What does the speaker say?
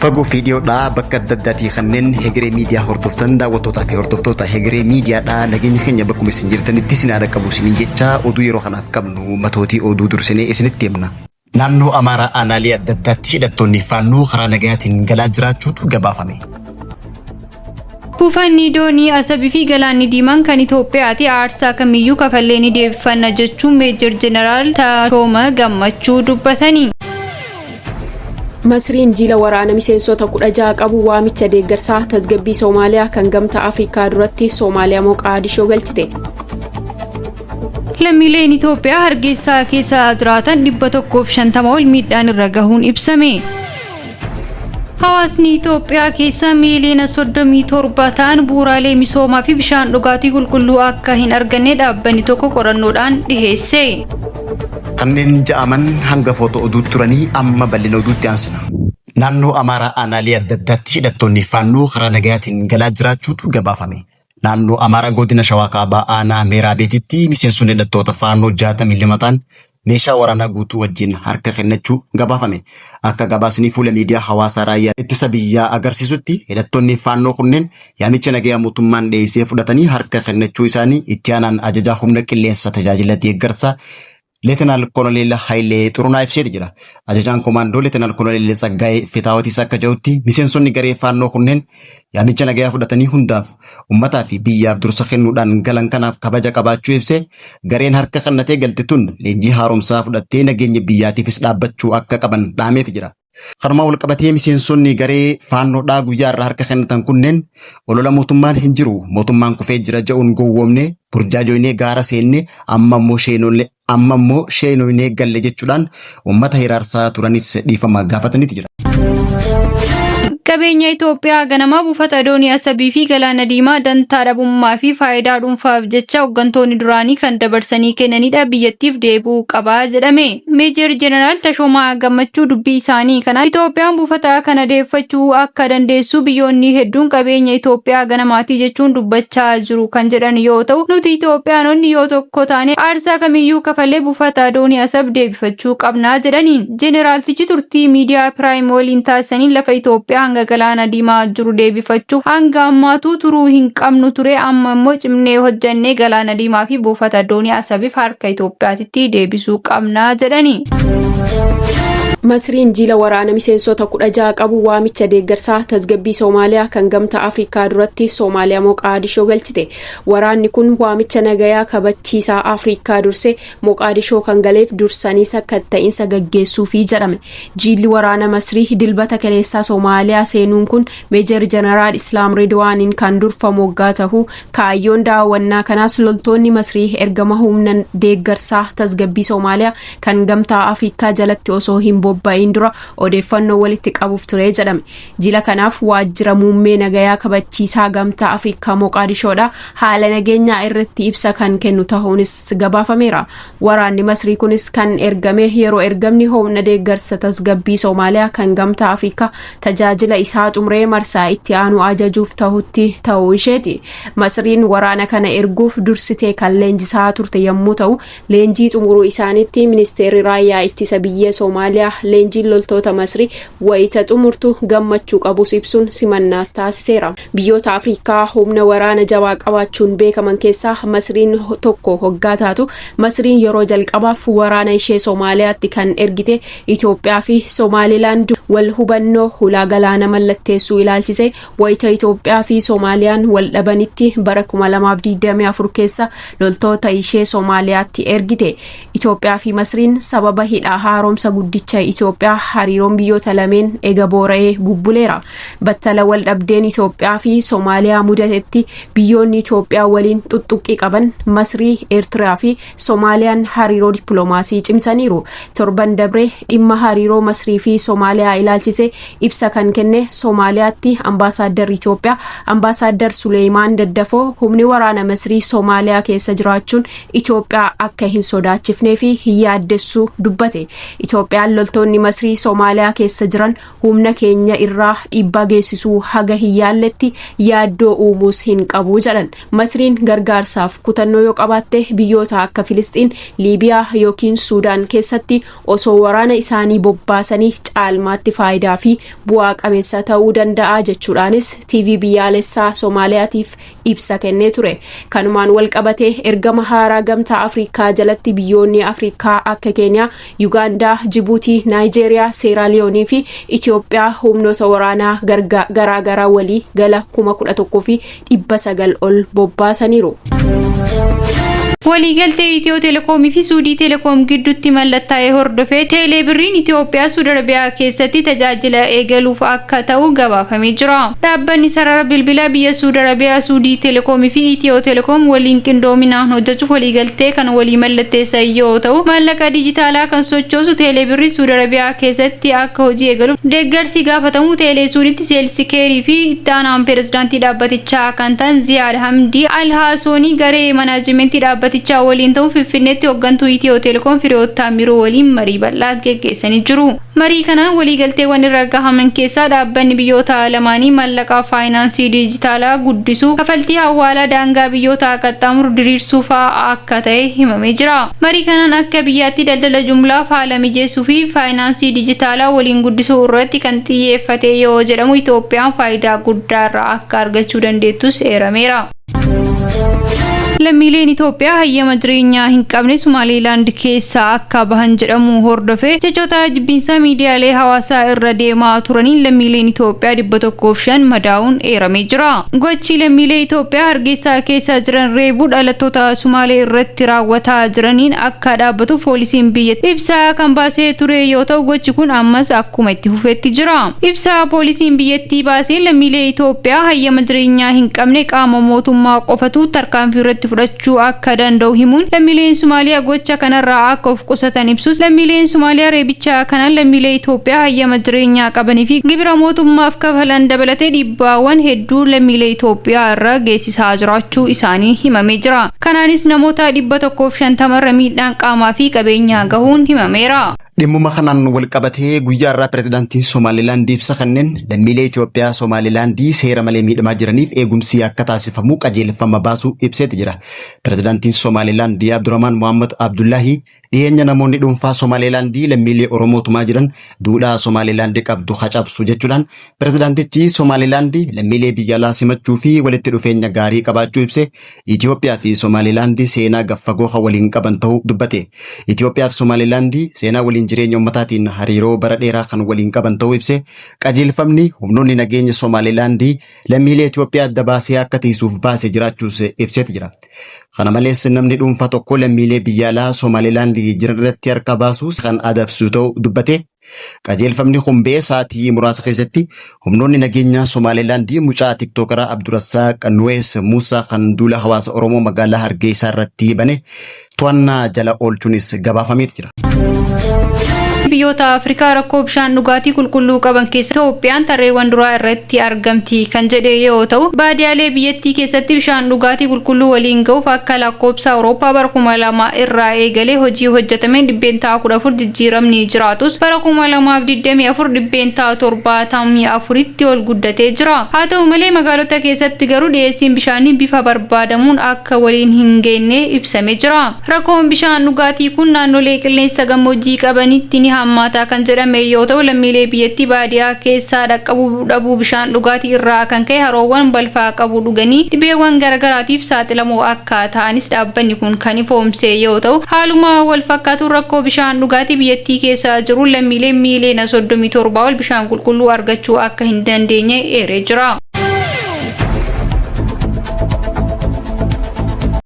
Fagoo fi dhiyoodhaa bakka adda addaatii kanneen Hegeree Miidiyaa hordoftan, daawwattootaa fi hordoftoota Hegeree Miidiyaadhaa, nageenya keenya bakkuma isin jirtanitti isin haadha qabu isiniin jecha, oduu yeroo kanaaf qabnu matootii oduu dursinee isinitti himna. Naannoo Amaaraa aanaalee adda addaatti hidhattoonni Faannoo karaa nagayaatiin galaa jiraachuutu gabaafame. Buufanni doonii Asabii fi Galaanni Diimaan kan Itoophiyaati, aarsaa kamiyyuu kafallee ni deebifanna jechuun Meejar Jeneraal Tashooma Gammachuu dubbatanii. Masriin jiila waraana miseensota 16 qabu waamicha deeggarsaa tasgabbii Soomaaliyaa kan Gamtaa Afrikaa duratti Soomaaliyaa Moqaadishoo galchite. Lammiileen Itoophiyaa Hargeysaa keessa jiraatan 150 ol miidhaan irra gahuun ibsame. Hawaasni Itoophiyaa keessa miiliyoona 37 ta'an bu'uuraalee misoomaa fi bishaan dhugaatii qulqulluu akka hin arganne dhaabbanni tokko qorannoodhaan dhiheesse. Kanneen ja'aman hangafoota oduu turanii, amma bal'ina oduutti aansina. Naannoo Amaaraa aanaalee adda addaatti hidhattoonni Faannoo karaa nagayaatiin galaa jiraachuutu gabaafame. Naannoo Amaaraa godina Shawaa Kaabaa aanaa Meeraa Beetitti miseensonni hidhattoota Faannoo 62 ta'an meeshaa waraanaa guutuu wajjin harka kennachuu gabaafame. Akka gabaasni fuula miidiyaa hawaasaa raayyaa ittisa biyyaa agarsiisutti, hidhattoonni Faannoo kunneen yaamicha nagayaa mootummaan dhiyeessee fudhatanii harka kennachuu isaanii itti aanaan ajajaa humna qilleensa tajaajila deeggarsaa Leetinaal Koloneel Hayilee Xurunaa ibseeti jira. Ajajaan komaandoo Leetinaal Koloneel Tsaggaayee Fitaawotiis akka jedhutti, miseensonni garee Faannoo kunneen yaamicha nagayaa fudhatanii hundaaf uummataa fi biyyaaf dursa kennuudhaan galan kanaaf kabaja qabaachuu ibsee, gareen harka kennatee galte tun leenjii haaromsaa fudhattee nageenya biyyaatiifis dhaabbachuu akka qaban dhaameeti jira. Kanumaan wal qabatee miseensonni garee Faannoodhaa guyyaa irraa harka kennatan kunneen olola mootummaan hin jiru, mootummaan kufee jira jedhuun gowwoomne, burjaajoynee gaara seenne, amma immoo sheenoynee galle jechuudhaan uummata hiraarsaa turanis dhiifama gaafataniiti jira. Qabeenya Itoophiyaa ganamaa buufata doonii Asabii fi Galaana Diimaa dantaa dhabummaa fi faayidaa dhuunfaaf jecha hooggantoonni duraanii kan dabarsanii kennanidha, biyyattiif deebi'uu qabaa jedhame. Meejar Jeneraal Tashoomaa Gammachuu dubbii isaanii kana Itoophiyaan buufata kana deeffachuu akka dandeessu biyyoonni hedduun qabeenya Itoophiyaa ganamaatii jechuun dubbachaa jiru kan jedhan yoo ta'u, nuti Itoophiyaanonni yoo tokko taane aarsaa kamiyyuu kafalee buufata doonii Asab deebifachuu qabnaa jedhaniin. Jeneraaltichi turtii miidiyaa Piraayim waliin taasisaniin lafa Itoophiyaa hanga Galaana Diimaa jiru deebifachuu hanga ammaatu turuu hin qabnu ture, amma immoo cimnee hojjannee Galaana Diimaa fi buufata doonii Asabiif harka Itoophiyaatitti deebisuu qabnaa jedhani. Masriin jiila waraana miseensota 16 qabu waamicha deeggarsaa tasgabbii Soomaaliyaa kan Gamtaa Afrikaa duratti Soomaaliyaa Moqaadishoo galchite. Waraanni kun waamicha nagayaa kabachiisaa Afrikaa dursee Moqaadishoo kan galeef dursanii sakatta'iinsa gaggeessuufi jedhame. Jiilli waraana Masrii Dilbata kaleessaa Soomaaliyaa seenuun kun Meejar Jeneraal Islaam Ridwaaniin kan durfamu waggaa tahu, kaayyoon daawwannaa kanaas loltoonni Masrii ergama humna deeggarsaa tasgabbii Soomaaliyaa kan Gamtaa Afrikaa jalatti osoo hin bobba'in dura odeeffannoo walitti qabuuf ture jedhame. Jila kanaaf waajjira muummee nagayaa kabachiisaa Gamtaa Afrikaa Moqaadishoodha haala nageenyaa irratti ibsa kan kennu ta'uunis gabaafameera. Waraanni Masrii kunis kan ergame yeroo ergamni humna deeggarsa tasgabbii Soomaaliyaa kan Gamtaa Afrikaa tajaajila isaa xumuree marsaa itti aanu ajajuuf tahutti ta'uu isheeti. Masriin waraana kana erguuf dursitee kan leenjisaa turte yommuu ta'u, leenjii xumuruu isaaniitti ministeerri raayyaa ittisa biyya Soomaaliyaa leenjiin loltoota Masrii wayita xumurtu gammachuu qabus ibsuun simannaas taasiseera. Biyyoota Afrikaa humna waraana jabaa qabaachuun beekaman keessaa Masriin tokko hoggaa taatu, Masriin yeroo jalqabaaf waraana ishee Soomaaliyaatti kan ergite Itoophiyaa fi Somaalilaand wal hubannoo hulaa galaana mallatteessuu ilaalchise wayita Itoophiyaa fi Soomaaliyaan wal dhabanitti bara 2024 keessa loltoota ishee Soomaaliyaatti ergite. Itoophiyaa fi Masriin sababa hidha haaromsa guddicha Itoophiyaa hariiroon biyyoota lameen ega boora'ee bubbuleera. Battala wal dhabdeen Itoophiyaa fi Soomaaliyaa mudatetti biyyoonni Itoophiyaa waliin tuttuqqii qaban Masrii, Eertiraa fi Soomaaliyaan hariiroo dippiloomaasii cimsaniiru. Torban dabree dhimma hariiroo Masrii fi Soomaaliyaa ilaalchise ibsa kan kenne Soomaaliyaatti ambaasaaddar Itoophiyaa Ambaasaaddar Suleemaan Daddafoo, humni waraana Masrii Soomaaliyaa keessa jiraachuun Itoophiyaa akka hin sodaachifnee fi hin yaaddessuu dubbate. Itoophiyaan loltoonni Hidhattoonni Masrii Soomaaliyaa keessa jiran humna keenya irraa dhiibbaa geessisuu haga hin yaalletti yaaddoo uumuus hin qabu jedhan. Masriin gargaarsaaf kutannoo yoo qabaatte biyyoota akka Filisxiin, Liibiyaa yookiin Suudaan keessatti osoo waraana isaanii bobbaasanii caalmaatti faayidaa fi bu'aa qabeessa ta'uu danda'a jechuudhaanis TV biyyaalessaa Soomaaliyaatiif ibsa kennee ture. Kanumaan wal qabatee ergama haaraa Gamtaa Afrikaa jalatti biyyoonni Afrikaa akka Keeniyaa, Yugaandaa, Jibuutii, Naayijeeriyaa, Seeraaliyoonii fi Itoophiyaa humnoota waraanaa garaagaraa walii gala 11,900 ol bobbaasaniiru. Waliigaltee Itiyoo Telekoomii fi Suudii Telekoom gidduutti mallattaa'ee hordofee Teelee Birriin Itiyoophiyaa Suudi Arabiyaa keessatti tajaajila eegaluuf akka ta'u gabaafamee jira. Dhaabbanni sarara bilbilaa biyya Suudi Arabiyaa Suudii Telekoomii fi Itiyoo Telekoom waliin qindoominaan hojjechuuf waliigaltee kan walii mallatteessan yoo ta'u, maallaqa dijitaalaa kan sochoosu Teelee Birrii Suudi Arabiyaa keessatti akka hojii eegaluuf deeggarsi gaafatamu Teelee Suuditti Seelsikeerii fi itti aanaan pirezidaantii dhaabbatichaa kan ta'an Ziyaad Hamdii Alhaasoonii garee manaajimentii dhaabbatichaa waliin ta'uun Finfinneetti hooggantuu Itiyoo Telekoom Firiyoot Taamiruu waliin marii bal'aa geggeessanii jiru. Marii kanaan waliigalteewwan irra gahaman keessaa dhaabbanni biyyoota lamaanii maallaqa faayinaansii dijitaalaa guddisuu, kafaltii hawaalaa daangaa biyyoota qaxxaamuru diriirsuu fa'aa akka ta'e himamee jira. Marii kanaan akka biyyaatti daldala jumlaaf haala mijeessuu fi faayinaansii dijitaalaa waliin guddisuu irratti kan xiyyeeffate yoo jedhamu, Itoophiyaan faayidaa guddaa irraa akka argachuu dandeettus eerameera. Lammiileen Itoophiyaa hayyama jireenyaa hin qabne Somaaliilaand keessaa akka bahan jedhamu hordofee jechoota jibbiinsaa miidiyaalee hawaasaa irra deemaa turaniin lammiileen Itoophiyaa 105 madaa'uun eeramee jira. Gochi lammiilee Itoophiyaa Hargeysaa keessa jiran reebuu dhalattoota Sumaalee irratti raawwataa jiraniin akka dhaabbatu poolisiin biyya ibsaa kan baasee ture yoo ta'u, gochi kun ammas akkuma itti fufetti jira. Ibsaa poolisiin biyyattii baasee lammiilee Itoophiyaa hayyama jireenyaa hin qabne qaama mootummaa qofatu tarkaanfii irratti fudhachuu akka danda'u himuun lammiileen Somaaliyaa gocha kanarraa akka of qusatan ibsus, lammiileen Somaaliyaa reebicha kanaan lammiilee Itoophiyaa hayyama jireenyaa qabanii fi gibira mootummaaf kafalan dabalatee dhiibbaawwan hedduu lammiilee Itoophiyaa irra geessisaa jiraachuu isaanii himamee jira. Kanaanis namoota 150 irra miidhaan qaamaa fi qabeenyaa gahuun himameera. Dhimmuma kanaan wal qabatee guyyaa irraa pirezidaantiin Somaalilaand ibsa kanneen lammiilee Itoophiyaa Somaalilaandii seera malee miidhamaa jiraniif eegumsi akka taasifamu qajeelfama baasuu ibseeti jira. Pirezidaantiin Somaalilaandii Abdurrahmaan Mohammad Abdullahi dhiyeenya namoonni dhuunfaa Somaalilaandii lammiilee Oromoo tumaa jiran duudhaa Somaalilaandii qabdu hacabsu jechuudhaan pirezidaantichi Somaalilaandii lammiilee biyya alaa simachuu fi walitti dhufeenya gaarii qabaachuu ibse. Itoophiyaa fi Somaalilaandii seenaa gaffagoo waliin qaban ta'uu dubbate. Itoophiyaa fi Somaalilaandii seenaa waliin jireenya ummataatiin hariiroo bara dheeraa kan waliin qaban ta'uu ibse. Qajeelfamni humnoonni nageenya Somaalilaandii lammiilee Itoophiyaa adda baasee akka tiisuuf baase jiraachuus ibseeti jira. Kana malees namni dhuunfaa tokko lammiilee biyya alaa Somaalilaandii jiran irratti harka baasuus kan adabsu ta'uu dubbate. Qajeelfamni kun ba'ee sa'aatii muraasa keessatti humnoonni nageenyaa Somaalilaandii mucaa tiktookaraa Abdurassaaq Nuwees Muusaa kan duula hawaasa Oromoo magaalaa Hargeysaa irratti bane to'annaa jala oolchuunis gabaafameeti jira. Biyyoota Afrikaa rakkoo bishaan dhugaatii qulqulluu qaban keessa Itoophiyaan tarreewwan duraa irratti argamti kan jedhe yoo ta'u, baadiyaalee biyyattii keessatti bishaan dhugaatii qulqulluu waliin ga'uuf akka lakkoobsa Awurooppaa bara 2000 irraa eegalee hojii hojjetameen 14% jijjiiramni jiraatus, bara 2024 74%tti ol guddatee jira. Haa ta'u malee magaalota keessatti garuu dhiyeessiin bishaanii bifa barbaadamuun akka waliin hin geenye ibsamee jira. Rakkoon bishaan dhugaatii kun naannolee qilleensa gammoojjii qabanitti ni hammaataa kan jedhame yoo ta'u, lammiilee biyyattii baadiyaa keessaa dhaqqabuu dhabuu bishaan dhugaatii irraa kan ka'e haroowwan balfaa qabu dhuganii dhibeewwan garagaraatiif saaxilamoo akka ta'anis dhaabbanni kun kan ifoomse yoo ta'u, haaluma wal fakkaatuun rakkoo bishaan dhugaatii biyyattii keessa jiru lammiilee miiliyoona 37 ol bishaan qulqulluu argachuu akka hin dandeenye eeree jira.